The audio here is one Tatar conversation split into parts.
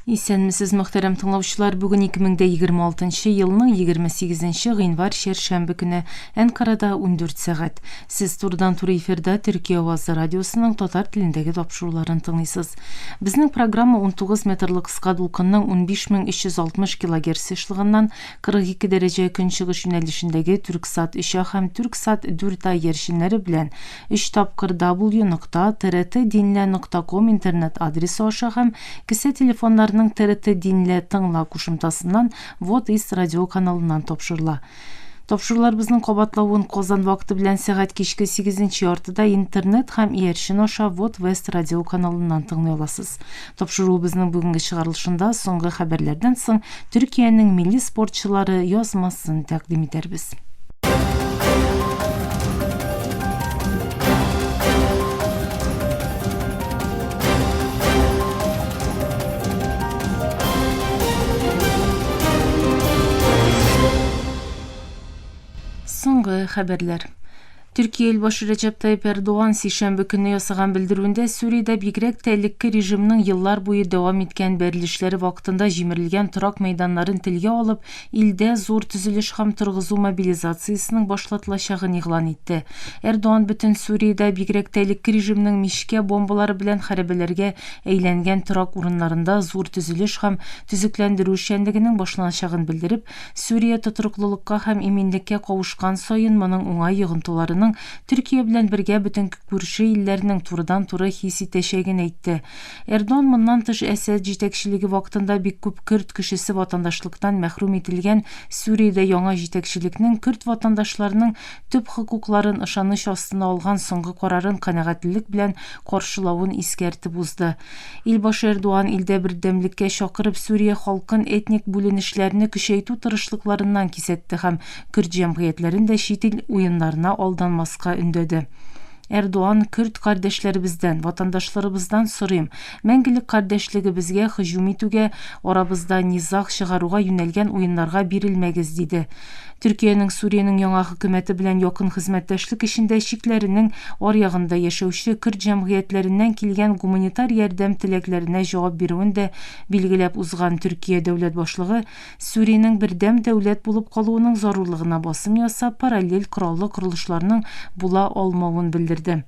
Исәнмесез, мөхтәрәм тыңлаучылар! Бүген 2026 елның 28 гыйнвар чәршәмбе көне, Әнкарада 14 сәгать. Сез турыдан-туры эфирда Төркия авазы радиосының татар телендәге тапшыруларын тыңлыйсыз. Безнең программа 19 метрлы кыска дулкынның 15360 килогерц ешлыгыннан 42 дәрәҗә көнчыгыш юнәлешендәге Түрксат 3А һәм Түрксат 4А иярченнәре белән Өч тапкыр W нокта TRT Dinle нокта ком интернет адресы аша һәм кесә телефоннарының TRT Dinle тыңла кушымтасыннан Вот из радио каналыннан тапшырыла. Тапшыруларыбызның кабатлавын Казан вакыты белән сәгать кичке сигезенче яртыда интернет һәм иярчен аша Вот Вест радио каналыннан тыңлый аласыз. Тапшыруыбызның бүгенге чыгарылышында соңгы хәбәрләрдән соң Төркиянең милли спортчылары язмасын тәкъдим итәрбез. Соңгы хәбәрләр. Төркия илбашы Рәҗәп Тайип Эрдоган сишәмбе көнне ясаган белдерүендә Сүриядә бигрәк тә элекке режимның еллар буе дәвам иткән бәрелешләре вакытында җимерелгән торак мәйданнарын телгә алып, илдә зур төзелеш һәм торгызу мобилизациясенең башлатылачагын игълан итте. Эрдоган бөтен Сүриядә, бигрәк тә элекке режимның мичкә бомбалары белән хәрабәләргә әйләнгән торак урыннарында зур төзелеш һәм төзекләндерү эшчәнлегенең башланачагын белдереп, Сүрия тотрыклылыкка һәм иминлеккә кавышкан саен моның уңай йогынтыларының Төркия белән бергә бөтен күрше илләрнең турыдан-туры хис итәчәген әйтте. Эрдоган моннан тыш Әсәд җитәкчелеге вакытында бик күп көрд кешесе ватандашлыктан мәхрүм ителгән Сүриядә яңа җитәкчелекнең көрд ватандашларының төп хокукларын ышаныч астына алган соңгы карарын канәгатьлелек белән каршылавын искәртеп узды. Илбашы Эрдоган илдә бердәмлеккә чакырып Сүрия халкын этник бүленешләрне көчәйтү тырышлыкларыннан кисәтте һәм көрд җәмгыятьләрен дә чит ил уеннарына алданмаска өндәде. Эрдоган, Көрд кардәшләребездән, ватандашларыбыздан сорыйм, мәңгелек кардәшлегебезгә һөҗүм итүгә, арабызда низаг чыгаруга юнәлгән уеннарга бирелмәгез, диде. Төркиянең Сүриянең яңа хөкүмәте белән якын хезмәттәшлек эчендә чикләренең аръягында яшәүче көрд җәмгыятьләреннән килгән гуманитар ярдәм теләкләренә җавап бирүен дә билгеләп узган Төркия дәүләт башлыгы Сүриянең бердәм дәүләт булып калуының зарурлыгына басым ясап, параллель кораллы корылышларның була алмавын белдерде.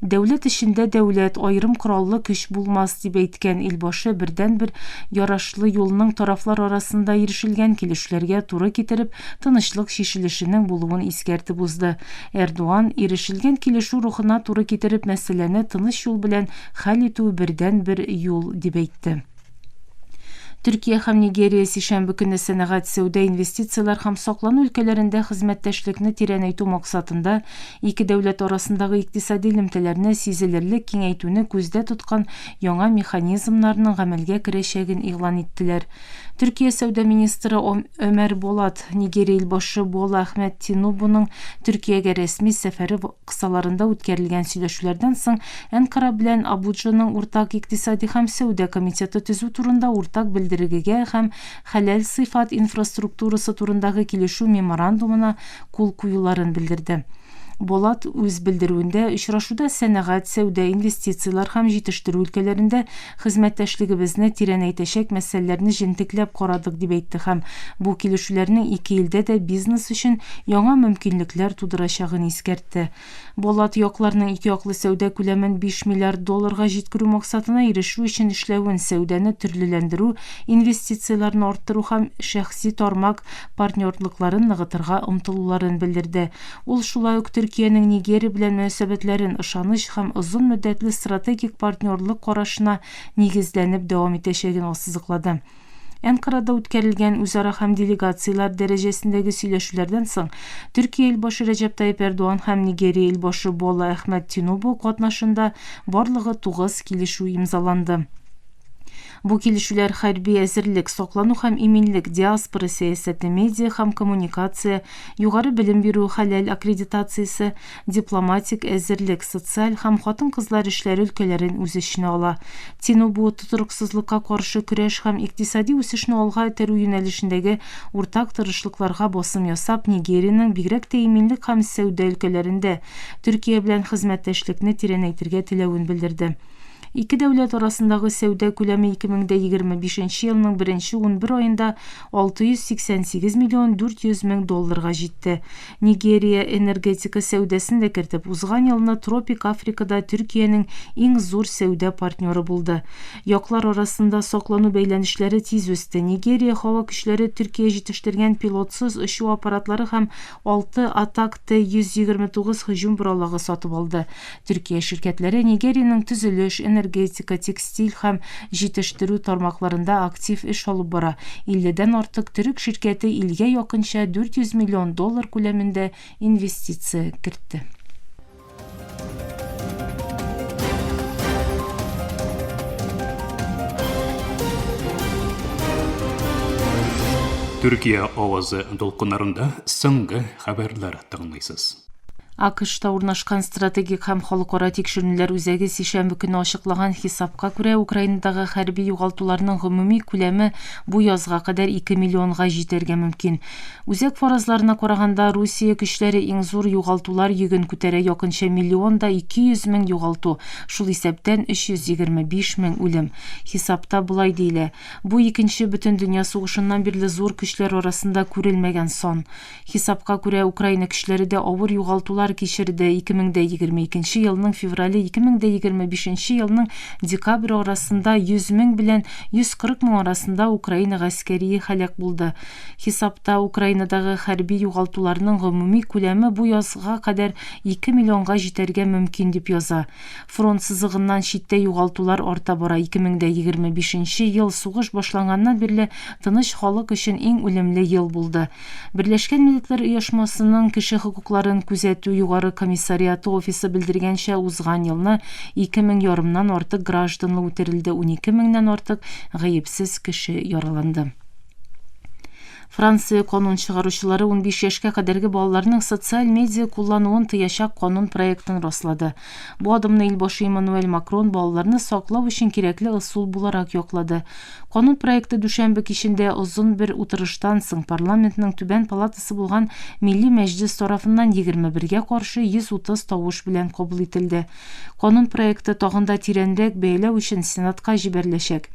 Дәүләт эчендә дәүләт, аерым кораллы көч булмас, дип әйткән илбашы бердәнбер ярашлы юлның тарафлар арасында ирешелгән килешүләргә туры китереп, тынычлык чишелешенең булуын искәртеп узды. Эрдоган, ирешелгән килешү рухына туры китереп мәсьәләне тыныч юл белән хәл итү бердәнбер юл, дип әйтте. Төркия һәм Нигерия сишәмбе көнне сәнәгать, сәүдә, инвестицияләр һәм саклану өлкәләрендә хезмәттәшлекне тирәнәйтү максатында ике дәүләт арасындагы икътисади элемтәләрне сизелерлек киңәйтүне күздә тоткан яңа механизмнарның гамәлгә керәчәген игълан иттеләр. Төркия сәүдә министры Өмәр Болат Нигерия илбашы Бола Әхмәт Тинубуның Төркиягә рәсми сәфәре кысаларында үткәрелгән сөйләшүләрдән соң Әнкара белән Абуджаның уртак икътисади һәм сәүдә комитеты төзү турында уртак белдерегегә һәм хәләл сыйфат инфраструктурасы турындагы килешү меморандумына кул куюларын белдерде. Болат үз белдерүендә очрашуда сәнәгать, сәүдә, инвестицияләр һәм җитештерү өлкәләрендә хезмәттәшлегебезне тирәнәйтәчәк мәсьәләләрне җентекләп карадык, дип әйтте һәм бу килешүләрнең ике илдә дә бизнес өчен яңа мөмкинлекләр тудырачагын искәртте. Болат якларның икеяклы сәүдә күләмен 5 миллиард долларга җиткерү максатына ирешү өчен эшләвен, сәүдәне төрлеләндерү, инвестицияләрне арттыру һәм шәхси тармак партнерлыкларын ныгытырга омтылуларын белдерде. Ул шулай ук Төркиянең Нигерия белән мөнәсәбәтләрен ышаныч һәм озын мөддәтле стратегик партнерлык карашына нигезләнеп дәвам итәчәген ассызыклады. Әнкарада үткәрелгән үзара һәм делегацияләр дәрәҗәсендәге сөйләшүләрдән соң, Төркия илбашы Рәҗәп Тайип Эрдоган һәм Нигерия илбашы Бола Әхмәд Тинубу катнашында барлыгы тугыз килешү имзаланды. Бу килешүләр хәрби әзерлек, саклану һәм иминлек, диаспора сәясәте, медиа һәм коммуникация, югары белем бирү, хәләл аккредитациясе, дипломатик әзерлек, социаль һәм хатын-кызлар эшләре өлкәләрен үз эченә ала. Тинубу тотрыксызлыкка каршы көрәш һәм икътисади үсешне алга этәрү юнәлешендәге уртак тырышлыкларга басым ясап, Нигериянең бигрәк тә иминлек һәм сәүдә өлкәләрендә Төркия белән хезмәттәшлекне тирәнәйтергә теләвен белдерде. Ике дәүләт арасындагы сәүдә күләме 2025 нче елның беренче 11 аенда 688 миллион 400 мең долларга җитте. Нигерия энергетика сәүдәсен дә кертеп, узган елны тропик Африкада Төркиянең иң зур сәүдә партнеры булды. Яклар арасында саклану бәйләнешләре тиз үсте. Нигерия һава көчләре Төркия җитештергән пилотсыз очу аппаратлары һәм алты Атак Т-129 һөҗүм боралагы сатып алды. Төркия ширкәтләре Нигериянең төзелеш, энергетика, текстиль һәм җитештерү тармакларында актив эш алып бара. Илледән артык төрек ширкәте илгә якынча 400 миллион доллар күләмендә инвестиция кертте. Төркия авазы дулкыннарында соңгы хәбәрләр тыңлыйсыз. АКШта урнашкан Стратегик һәм халыкара тикшеренүләр үзәге сишәмбе көнне ачыклаган хисапка күрә, Украинадагы хәрби югалтуларның гомуми күләме бу язга кадәр 2 миллионга җитәргә мөмкин. Үзәк фаразларына караганда, Русия көчләре иң зур югалтулар йөген күтәрә, якынча миллион да 200 мең югалту, шул исәптән 325 мең үлем. Хисапта болай диелә, Бу Икенче бөтендөнья сугышыннан бирле зур көчләр арасында күрелмәгән сан. Хисапка күрә, Украина көчләре дә авыр югалтулар кичерде, 2022 елның феврале 2025 елның декабре арасында 100 мең белән 140 мең арасында Украина гаскәрие һәлак булды. Хисапта Украинадагы хәрби югалтуларның гомуми күләме бу язга кадәр 2 миллионга җитәргә мөмкин дип яза. Фронт сызыгыннан читтә югалтулар арта бара. 2025 нче ел сугыш башланганнан бирле тыныч халык өчен иң үлемле ел булды. Берләшкән Милләтләр Оешмасының кеше хокукларын күзәтү югары комиссариаты офисы белдергәнчә, узган елны 2 мең ярымнан артык гражданлы үтерелде, 12 меңнән артык гаепсез кеше яраланды. Франция канун чыгаручылары 15 яшькә кадәрге балаларның социаль медиа куллануын тыячак канун проектын раслады. Бу адымны илбашы Эммануэль Макрон балаларны саклау өчен кирәкле ысул буларак яклады. Канун проекты дүшәмбе кичендә озын бер утырыштан соң парламентның түбән палатасы булган Милли Мәҗлес тарафыннан 21 гә каршы 130 тавыш белән кабул ителде. Канун проекты тагын да тирәнрәк бәяләү өчен Сенатка җибәреләчәк.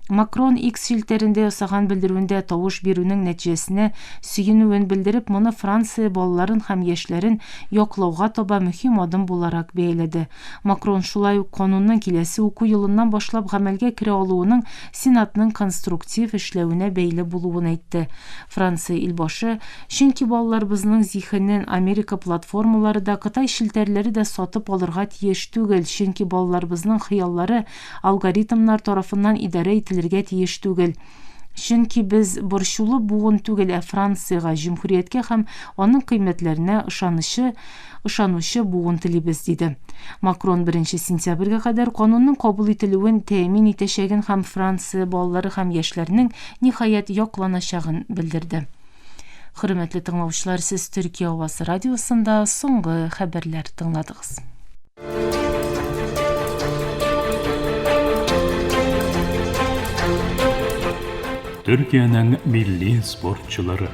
Макрон X челтәрендә ясаган белдерүендә тавыш бирүнең нәтиҗәсенә сөенүен белдереп, моны Франция балаларын һәм яшьләрен яклауга таба мөһим адым буларак бәяләде. Макрон шулай ук канунның киләсе уку елыннан башлап гамәлгә керә алуының Сенатның конструктив эшләвенә бәйле булуын әйтте. Франция илбашы, Чөнки балаларыбызның зиһенен Америка платформалары да, Кытай челтәрләре дә сатып алырга тиеш түгел, чөнки балаларыбызның хыяллары алгоритмнар тарафыннан идарә ителергә тиеш түгел. Чөнки без борчулы буын түгел, ә Франциягә, җөмһүрияткә һәм аның кыйммәтләренә ышанычы ышанучы буын телибез, диде. Макрон беренче сентябрьгә кадәр канунның кабул ителүен тәэмин итәчәген һәм Франция балалары һәм яшьләренең, ниһаять, якланачагын белдерде. Хөрмәтле тыңлаучылар, сез Төркия авазы радиосында соңгы хәбәрләр тыңладыгыз. Төркиянең милли спортчылары.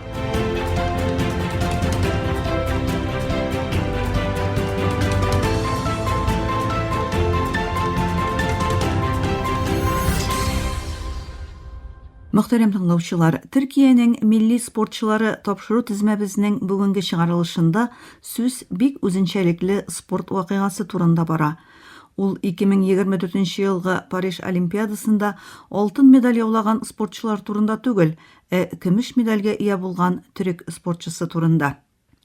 Мөхтәрәм тыңлаучылар, Төркиянең милли спортчылары тапшыру тезмәбезнең бүгенге чыгарылышында сүз бик үзенчәлекле спорт вакыйгасы турында бара. Ул 2024 нче елгы Париж Олимпиадасында алтын медаль яулаган спортчылар турында түгел, ә көмеш медальгә ия булган төрек спортчысы турында.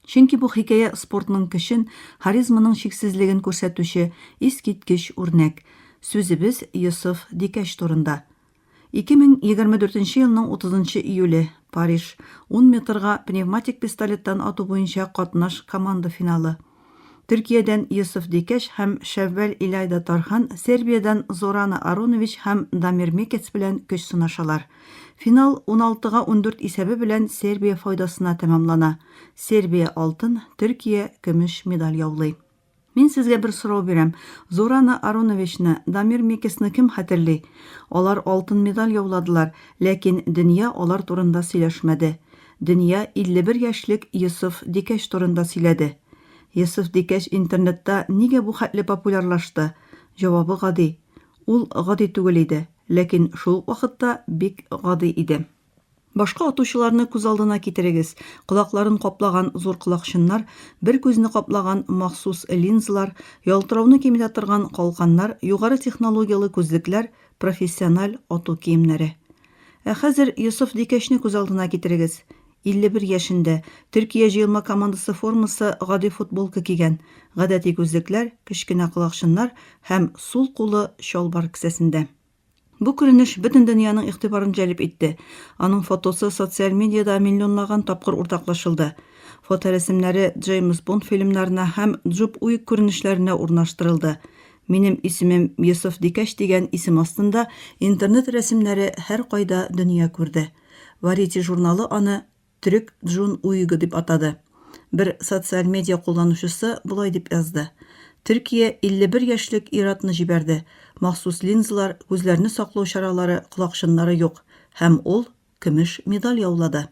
Чөнки бу хикәя спортның көчен, харизманың чиксезлеген күрсәтүче искиткеч үрнәк. Сүзебез Йосыф Дикәч турында. 2024 нче елның 30 нчы июле, Париж, ун метрга пневматик пистолеттан ату буенча катнаш команда финалы. Төркиядән Йосыф Дикәч һәм Шәввәл Илайда Тархан Сербиядән Зорана Аронович һәм Дамир Мекец белән көч сынашалар. Финал уналтыга 14 исәбе белән Сербия файдасына тәмамлана. Сербия алтын, Төркия көмеш медаль яулый. Мин сезгә бер сорау бирәм. Зорана Ароновичны, Дамир Мекесны кем хәтерли? Алар алтын медаль яуладылар, ләкин дөнья алар турында сөйләшмәде. Дөнья 51 яшьлек Йосыф Дикәч турында сөйләде. Йосыф Дикәч интернетта нигә бу хәтле популярлашты? Җавабы гади. Ул гади түгел иде, ләкин шул ук вакытта бик гади иде. Башка атучыларны күз алдына китерегез, колакларын каплаган зур колакчыннар, бер күзне каплаган махсус линзалар, ялтырауны киметә торган калканнар, югары технологияле күзлекләр, профессиональ ату киемнәре. Ә хәзер Йосыф Дикәчне күз алдына китерегез. 51 яшендә, Төркия җыелма командасы формасы, гади футболка кигән, гадәти күзлекләр, кечкенә колакчыннар һәм сул кулы чалбар кесәсендә. Бу күренеш бөтен дөньяның игътибарын җәлеп итте. Аның фотосы социаль медиада миллионлаган тапкыр уртаклашылды. Фоторәсемнәре Джеймс Бонд фильмнарына һәм Джуп Уик күренешләренә урнаштырылды. Минем исемем Йосыф Дикәч дигән исем астында интернет рәсемнәре һәркайда дөнья күрде. Variety журналы аны Төрек Джун Уигы дип атады. Бер социаль медиа кулланучысы болай дип язды, Төркия 51 яшьлек ир-атны җибәрде, махсус линзалар, күзләрне саклау чаралары, колакчыннары юк, һәм ул көмеш медаль яулады.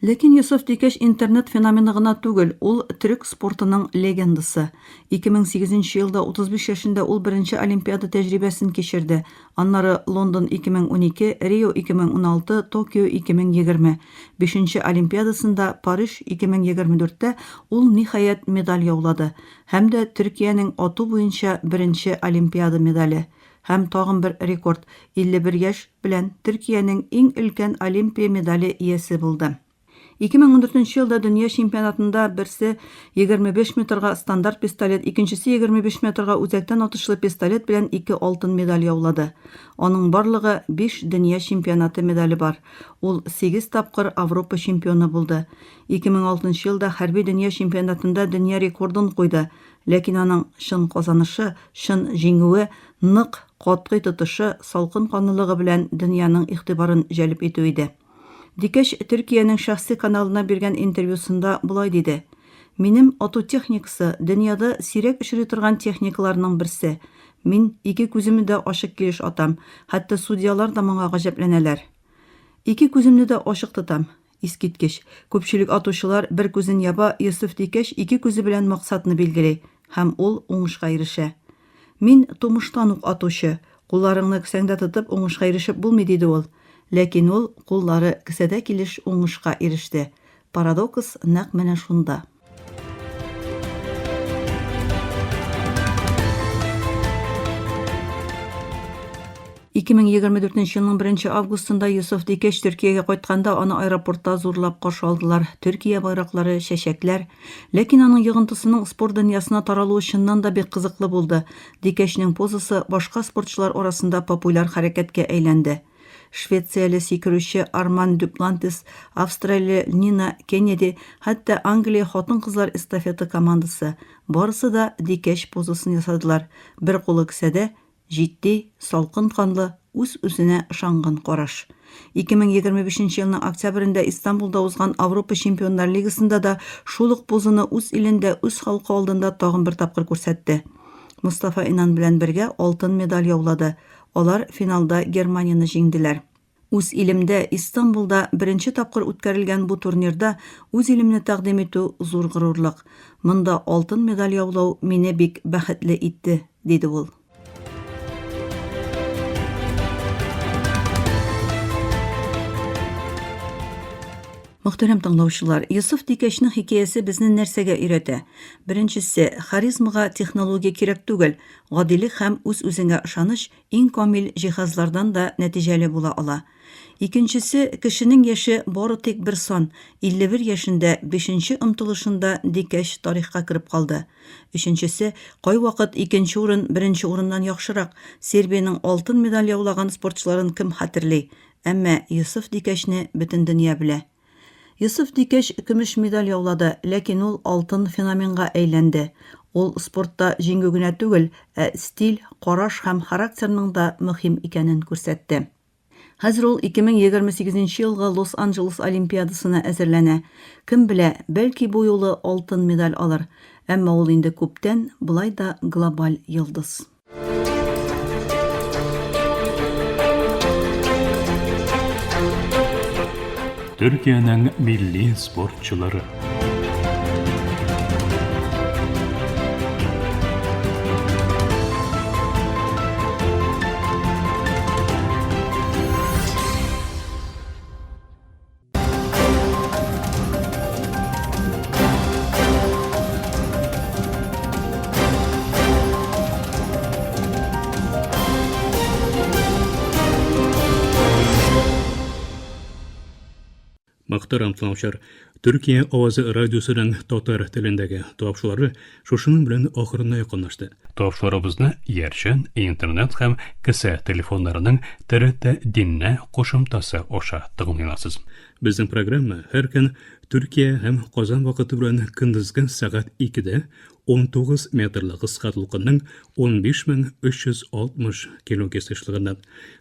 Ләкин Йосыф Тикәч интернет феномены гына түгел, ул төрек спортының легендасы. 2008 нче елда 35 яшендә ул беренче Олимпиада тәҗрибәсен кичерде, аннары Лондон 2012, Рио 2016, Токио 2020. Бишенче Олимпиадасында, Париж 2024 тә ул, ниһаять, медаль яулады. Һәм дә Төркиянең ату буенча беренче Олимпиада медале. Һәм тагын бер рекорд, 51 яшь белән Төркиянең иң өлкән Олимпия медале иясе булды. 2014 нче елда дөнья чемпионатында берсе 25 метрга стандарт пистолет, икенчесе 25 метрга үзәктән атышлы пистолет белән ике алтын медаль яулады. Аның барлыгы биш дөнья чемпионаты медале бар. Ул сигез тапкыр Авропа чемпионы булды. 2006 нчы елда хәрби дөнья чемпионатында дөнья рекордын куйды, Ләкин аның чын казанышы, чын җиңүе нык, катгый тотышы, салкын канлылыгы белән дөньяның игътибарын җәлеп итү иде. Дикәч Төркиянең шәхси каналына биргән интервьюсында болай диде, Минем ату техникасы, дөньяда сирәк очрый торган техникаларның берсе. Мин ике күземне дә ачык килеш атам, хәтта судьялар да моңа гаҗәпләнәләр. Ике күземне дә ачык тотам. Искиткеч. Күпчелек атучылар бер күзен яба, Йосыф Дикәч ике күзе белән максатны билгели һәм ул уңышка ирешә. Мин тумыштан ук атучы. Кулларыңны кесәңдә тотып уңышка ирешеп булмый, диде ул. Ләкин ул куллары кесәдә килеш уңышка иреште. Парадокс нәкъ менә шунда. 2024 нче елның 1 августында Йосыф Дикәч Төркиягә кайтканда аны аэропортта зурлап каршы алдылар. Төркия байраклары, чәчәкләр. Ләкин аның йогынтысының спорт дөньясына таралуы чыннан да бик кызыклы булды. Дикәчнең позасы башка спортчылар арасында популяр хәрәкәткә әйләнде. Швецияле сикерүче Арман Дюплантис, австрияле Нина Кеннеди, хәтта Англия хатын-кызлар эстафета командасы, барысы да Дикәч позасын ясадылар. Бер кулы кесәдә, Җитди, салкын канлы, үз-үзенә ышанган караш. 2025 нче елның октябрендә Истанбулда узган Авропа Чемпионнар Лигасында да шул ук позаны үз илендә, үз халкы алдында тагын бер тапкыр күрсәтте. Мостафа Инан белән бергә алтын медаль яулады. Алар финалда Германияне җиңделәр. Үз илемдә, Истанбулда беренче тапкыр үткәрелгән бу турнирда үз илемне тәкъдим итү зур горурлык. Монда алтын медаль яулау мине бик бәхетле итте, диде ул. Мөхтәрәм тыңлаучылар, Йосыф Тикәчнең хикәясе безне нәрсәгә өйрәтә? Беренчесе, харизмага технология кирәк түгел, гадилек һәм үз-үзеңә ышаныч иң камил җиһазлардан да нәтиҗәле була ала. Икенчесе, кешенең яше бары тик бер сан, 51 яшендә, бишенче омтылышында Дикәч тарихка кереп калды. Өченчесе, кайвакыт икенче урын беренче урыннан яхшырак, Сербиянең алтын медаль яулаган спортчыларын кем хәтерли, әмма Йосыф Дикәчне бөтен дөнья белә. Йосыф Дикәч көмеш медаль яулады, ләкин ул алтын феноменга әйләнде. Ул спортта җиңү генә түгел, ә стиль, караш һәм характерның да мөһим икәнен күрсәтте. Хәзер ул 2028 нче елгы Лос-Анджелес Олимпиадасына әзерләнә. Кем белә, бәлки бу юлы алтын медаль алыр. Әмма ул инде күптән болай да глобаль йолдыз. Төркиянең милли спортчылары. Мөхтәрәм тыңлаучылар, Төркия авазы радиосының татар телендәге тапшырулары шушының белән ахырына якынлашты. Тапшыруларыбызны иярчен, интернет һәм кесә телефоннарының TRT Динне кушымтасы аша тыңлый аласыз. Безнең программа һәр көн Төркия һәм Казан вакыты белән көндезге сәгать 2-дә 19 метрлы кыска дулкынның 15360 килогерц ешлыгыннан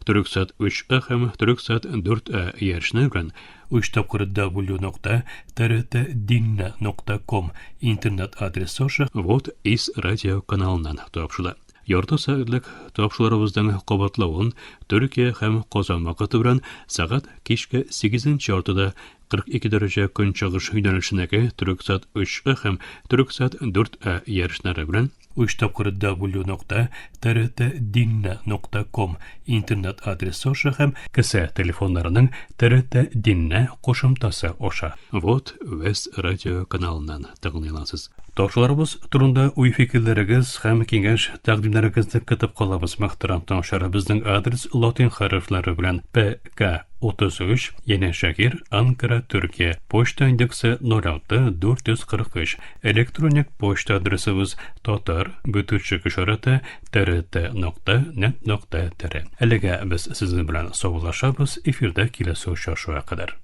Төрексат 3А һәм Төрексат 4А иярчене белән 3 тапкыр w нокта trtdinne.com интернет адресы аша Вот из радио каналыннан тапшыла. Ярты сәгатьлек тапшыруларыбызның кабатлавын Төркия һәм Казан вакыты белән сәгать кичке 8 яртыда 42 дәрәҗә көнчыгыш юнәлешендәге Төрексат 3А һәм Төрексат 4А иярченнәре белән 3 тапкыр w нокта trtdinne.com интернет адресы аша һәм кесә телефоннарының TRT Dinle кушымтасы аша Вот Вест радио каналыннан тыңлый аласыз. Тапшыруларыбыз турында уй-фикерләрегез һәм киңәш-тәкъдимнәрегезне көтеп калабыз, мөхтәрәм тыңлаучылар. Безнең адрес латин хәрефләре белән ПК 33, Янәшәһир, Анкара, Төркия. Почта индексы 06 443. Электроник почта адресыбыз татар бөтүчек ишарәте trt нокта нет нокта tr. Әлегә без сезнең белән саубуллашабыз, эфирдә киләсе очрашуга кадәр.